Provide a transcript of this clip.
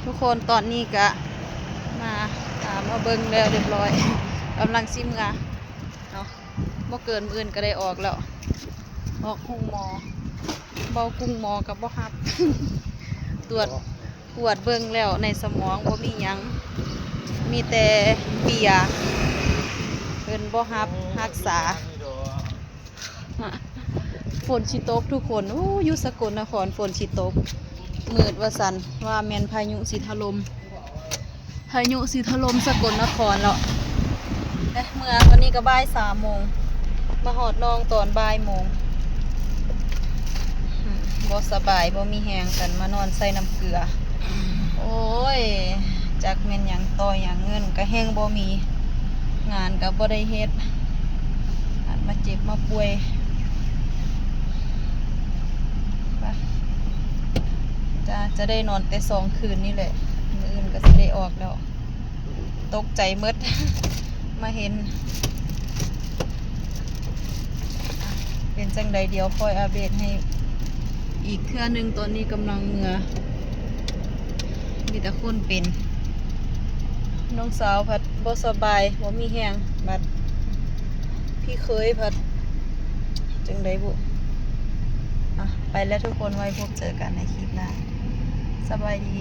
ທຸກຄົນ ຕອນນີ້ກະມາ ອ່າ ມາເບິ່ງແລ້ວຮຽບຮ້ອຍ ກຳລັງຊິເມືອເນາະ ບໍ່ເກີນມື້ອື່ນກະໄດ້ອອກແລ້ວ ອອກໂຮງໝໍ ເວົ້າກຸງໝໍກະບໍ່ຮັບ ຕວດ ກວດເບິ່ງແລ້ວໃນສະໝອງບໍ່ມີຫຍັງ ມີແຕ່ເບຍ ເພິ່ນບໍ່ຮັບຮັກສາ. ຝົນຊິຕົກທຸກຄົນ ໂອ້ ຢູ່ສະກົນນະຄອນຝົນຊິຕົກ ມືດວ່າຊັ້ນ ວ່າແມ່ນພາຍຸຊິຖະຫຼົ່ມ ພາຍຸຊິຖະຫຼົ່ມສະກົນນະຄອນແລ້ວ ເອີ ເມືອຕອນນີ້ກະບ່າຍສາມໂມງ ມາຮອດໜອງຕອນບ່າຍໂມງ ບໍ່ສະບາຍ ບໍ່ມີແຮງກັນ ມານອນໃສ່ນ້ຳເກືອ ໂອ້ຍ ຈັກແມ່ນຫຍັງຕໍ່ຫຍັງ ເງິນກະແຮ່ງບໍ່ມີ ງານກະບໍ່ໄດ້ເຮັດ ອັນມາເຈັບມາປ່ວຍ ຈະ ຈະໄດ້ນອນແຕ່ສອງຄືນນີ້ແຫຼະ ມື້ອື່ນກະຊິໄດ້ອອກແລ້ວ ຕົກໃຈໝົດ ມາເຫັນ ເປັນຈັ່ງໃດ ດຽວຄ່ອຍອັບເດດໃຫ້ອີກເທື່ອໜຶ່ງ ຕອນນີ້ກຳລັງເມືອ ມີແຕ່ຄົນເປັນ ນ້ອງສາວພັດບໍ່ສະບາຍ ບໍ່ມີແຮງ ບັດພີ່ເຂີຍພັດ ຈັ່ງໃດບຸ ອ່ະ ໄປແລ້ວທຸກຄົນ ໄວ້ພົບເຈີກັນໃນຄລິບໜ້າ ສະບາຍດີ.